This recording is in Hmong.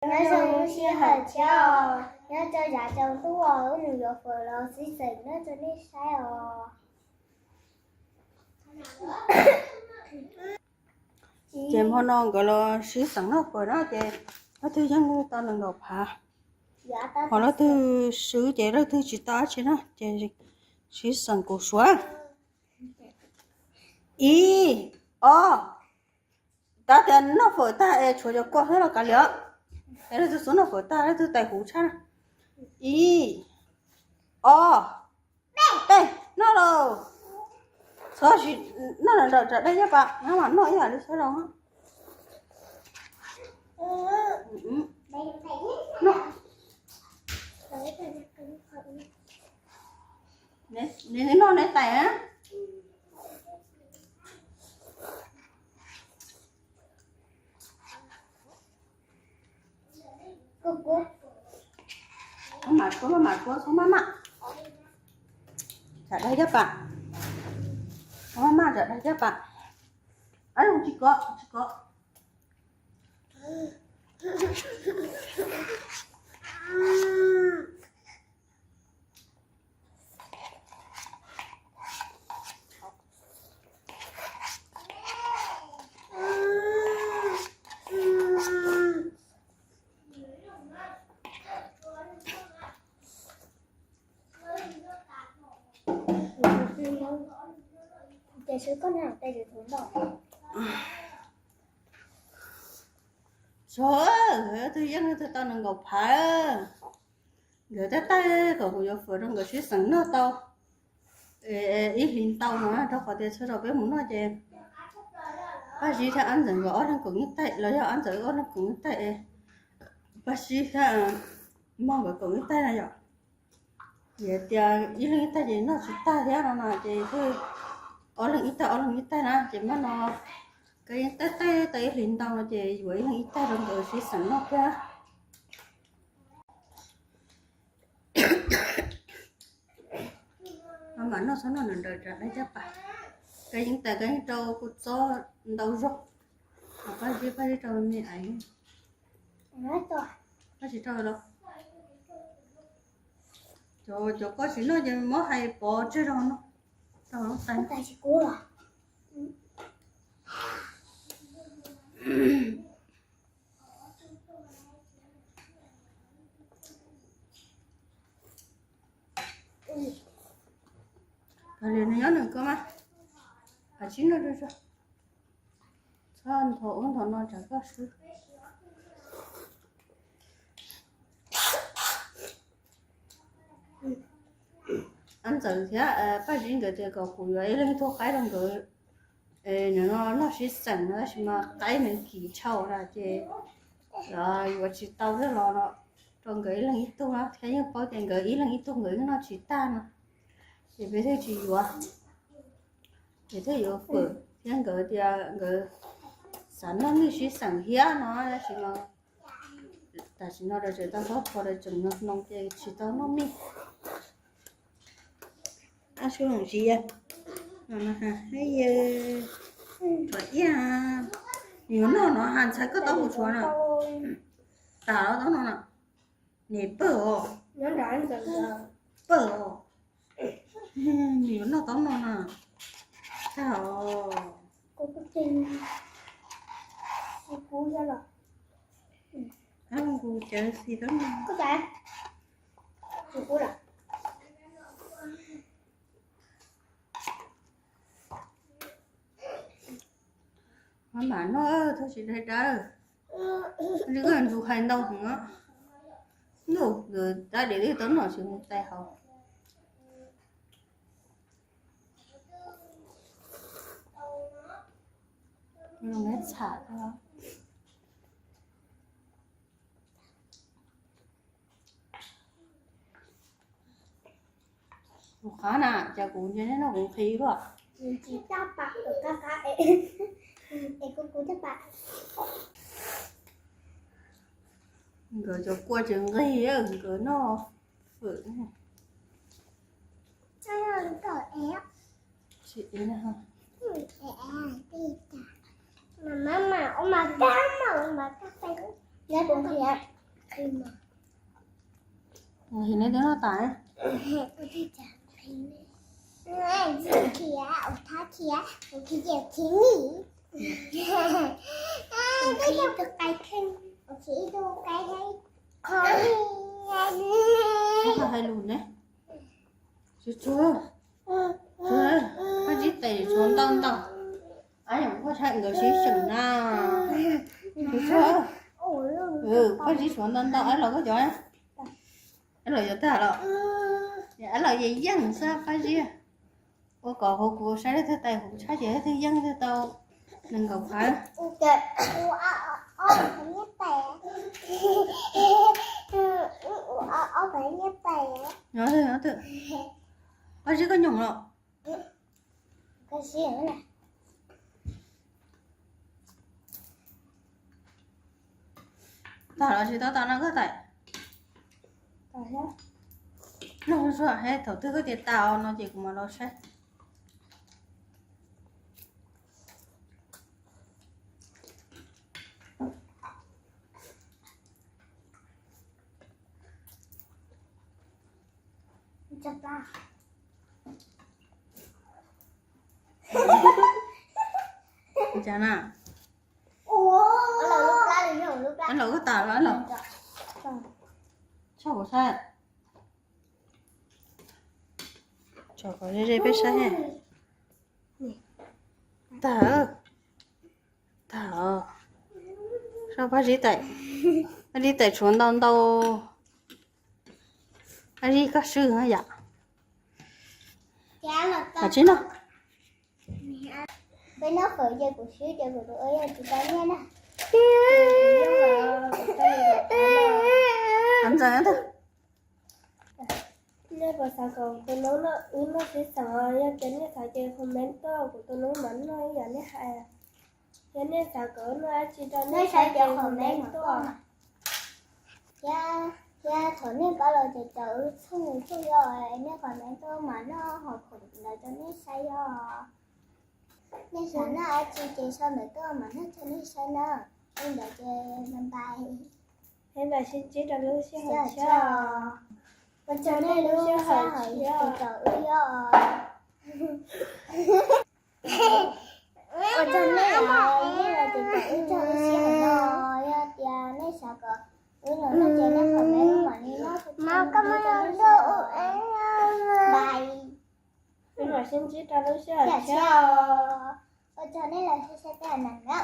Nyob zoo lub sij hawm tshiab os, nyob rau yav tsaus ntuj os, wb mus yuav fawm los sib xeem noj rau nej saib os. Ces hmo no nkawd los sib xeem noj fawm na, ces leej twg yeej tau nees nkaum phav, ho leej twg swb ces leej twg tsis tau dab tsi na, ces sib xeem kuv suav. Ib, ob, tab tias noj fawm tag es tshuav cov kua thiab los kav liam, es leej twg xub noj fawm tag leej twg tais huv tshaj. Ib, ob, peb, noj lauj. Txhob tsis noj nrawm nrawm tsam dawb caj pas, noj mas noj ib yam li sawv daws. Neb noj neb tais na. Maj mam kuab, maj mam kuab, txhob maj maj. Tsam dawb caj pas, txhob maj maj tsam dawb caj pas. Ab, tsis kov tsis kov. Tso, nkawd twg yeej twg tau nees nkaum phav. Nkawd tab tais kom kuv yuav fawm rau nkawd sib xeem noj tau ib hlis ntau no, rau qhov tias txhua zaus peb mus noj ces Paj Zib thiab Ab Ntxawm nkawd ob leeg koom ib taig los yog Ab Ntxawm ob leeg koom ib taig, Paj Zib thiab Mog nkawd koom ib taig na yom. Yog tias ib leeg ib taig ces noj tsis tag thiab no no ces thiaj ob leeg ib taig ob leeg ib taig na, ces mam no nkawd yeej tab tais tau ib hlis ntau no ces yuav ib leeg ib taig rau nkawd sib xeem noj thiab. Maj mam noj, txhob noj nrawm nrawm tsam dawb caj pas. Nkawd yeej tais nkawd yeej rau kuv txob ntau zog. Paj Zib, Paj Zib rau me aiv. Koj tsis rau los? Cov koj tsis noj ces muab hais pov tseg zog no. Rau tais. Kav liam nws nyob nws koj mas, kav tsij noj tsuag tsuag. Txhob nthos ub nthos no tsam koj swb. Ab Ntxawm thiab Paj Zib nkawd tias kom kuv yuav ib leeg ib tug qaib rau nkawd, nws no noj sib xeem no tab sis mas qaib nws kim tshau na ces yuav tsis tau thiab los rau nkawd ib leeg ib tug na, thiab yeej paub tias nkawd ib leeg ib tug nkawd yeej noj tsis tag no, ces peb thiaj tsis yuav. Ces thiaj yuav fawm thiab, nkawd tias nkawd xav noj mij sib xeem thiab no tab sis mas tam sim no lawv tseem tau hlob kho lawv tseem nyob hnoos ces tsis tau noj mij. Ab Sub Loos Siv, yawg, tshuav iab, nws yuav noj no has ntxhais koj tau mus tshuav no. Tas los tau no na. Niam pawg os. Pawg os. Nws yuav noj tau no na. Tag os. Ab, kuv cawv xis tau no. Maj mam noj, txhob tsis dai dawb. Li koj ntsus hais ntau heev os. Ntuj, nkawd tab diav twb tau noj tsis mus tais hauv. Los neb txham os. Kuv qab na, cas kuv ntshe neb noj kuv nqhis luaj. Tsis tab pam, qab qab es kuv kuv tab pam. Nkawd cov kua tseem nqig, nkawd noj fawm. Tsis ev na. Mas mas mas ua mas kab mas ua mas kab peb. Neb kuv nqhis. Him neb twb noj tas. Hais lus ne. Tsuag tsuag, Paj Zib tes tshuav ntau ntau. Ab, yog Paj Zib nkawd sib seem na. Tsuag tsuag, Paj Zib tshuav ntau ntau, ab los koj cov, ab los yuav tag los, ab los yeej yeej xwb Paj Zib. Ua kom hauv kuv saib leej twg tais huv tshab ces leej twg yeej leej twg tau nees nkaum phav. Paj Zib koj nyoos los. Tag los tsis tau tas no koj tais. Noj tsuag tsuag, thaum twg koj tias tas no ces kuv mam los saib. Cas na? Ab los koj tas los ab los. Tso kuv saib. Tso kom ze ze peb saib. Tag, tag los. Saib Paj Zib tais, Paj Zib tais tshuav ntau ntau. Paj Zib koj swb yam. Tsis no. Peb noj qhwv ces kuv swb ces kuv tus ua yog tsis tau nyiaj na. Ntxawm, nej puas xav kom kuv tus noob noj wb noj sib xeem os? Yog tias nej xav ces comment tuaj, kuv tus noob mam noj ib yam nej hais. Yog nej xav kom wb noj dab tsi rau nej saib ces comment tuaj. Thiab thaum nej pab los ces caum wb txhua tus yog nej comment tuaj mam noj hom khoom ntawd rau nej saib os. Nej xav noj dab tsi ces sau ntawv tuaj mam noj rau nej saib na. Li ntawd ces bye bye. Peb mam sib ntsib rau lub sij hawm tshiab. Ua tsaug nej lub sij hawm caum wb yog. Ua tsaug nej, nej los caum wb txog lub sij hawm no. Yog tias nej xav kom wb los noj ces nej comment mam li noj. Bye. Peb mam sib ntsib rau lub sij hawm tshiab. Ua tsaug nej los saib saib tej na.